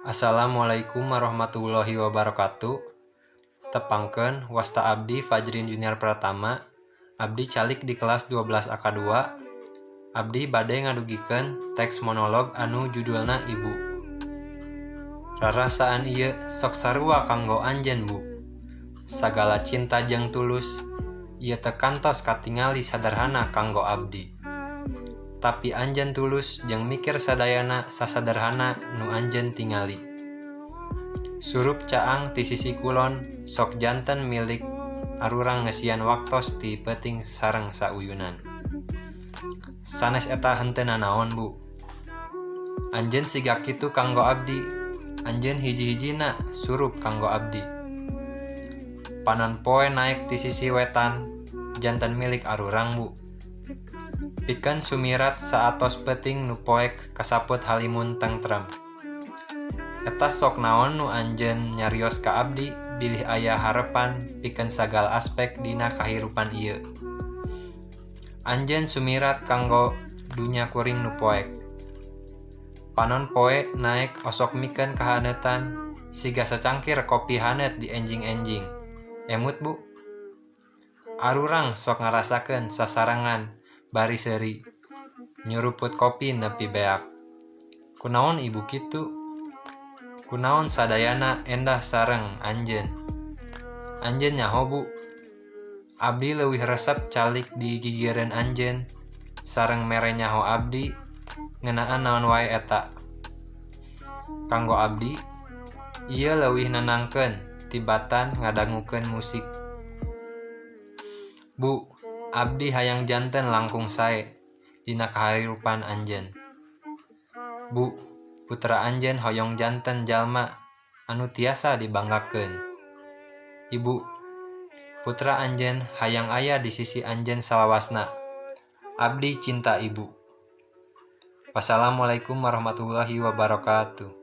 Assalamualaikum warahmatullahi wabarakatuh. Tepangkeun, wasta abdi Fajrin Junior Pratama. Abdi calik di kelas 12 AK2. Abdi bade ngadugikeun teks monolog anu judulna Ibu. Rarasaan ieu sok sarua kanggo anjeun, Bu. Sagala cinta jeung tulus ieu teu kantos katingali saderhana kanggo abdi. Tapi anjeun tulus jeung mikir sadayana sasaderhana nu anjeun tingali. Surup caang ti sisi kulon sok janten milik arurang ngeusian waktos ti peuting sareng sauyunan. Sanes eta henteu nanaon, Bu. Anjeun siga kitu kanggo abdi, anjeun hiji-hijina surup kanggo abdi. Panon poe naek ti sisi wetan janten milik arurang, Bu. Pikeun sumirat saatos peuting nu poek kasaput halimun tengtrem. Eta sok naon nu anjeun nyarios ka abdi bilih aya harepan pikeun sagala aspek dina kahirupan ieu. Anjeun sumirat kanggo dunya kuring nu poek. Panon poe naek osok mikeun kahaneutan siga sacangkir kopi haneut di enjing-enjing. Emut, Bu? Arurang sok ngarasakeun sasarengan bari seuri, nyuruput kopi nepi beak. Kunaon Ibu kitu? Kunaon sadayana endah sareng anjeun? Anjeun nyaho, Bu? Abdi leuwih resep calik di gigireun anjeun sareng mere nyaho abdi ngeunaan naon wae eta. Kanggo abdi, ieu leuwih nenangkeun tibatan ngadangukeun musik. Bu, abdi hayang janten langkung sae dina kahirupan anjeun. Bu, putra anjeun hoyong janten jalma anu tiasa dibanggakeun. Ibu, putra anjeun hayang aya di sisi anjeun salawasna. Abdi cinta Ibu. Wassalamualaikum warahmatullahi wabarakatuh.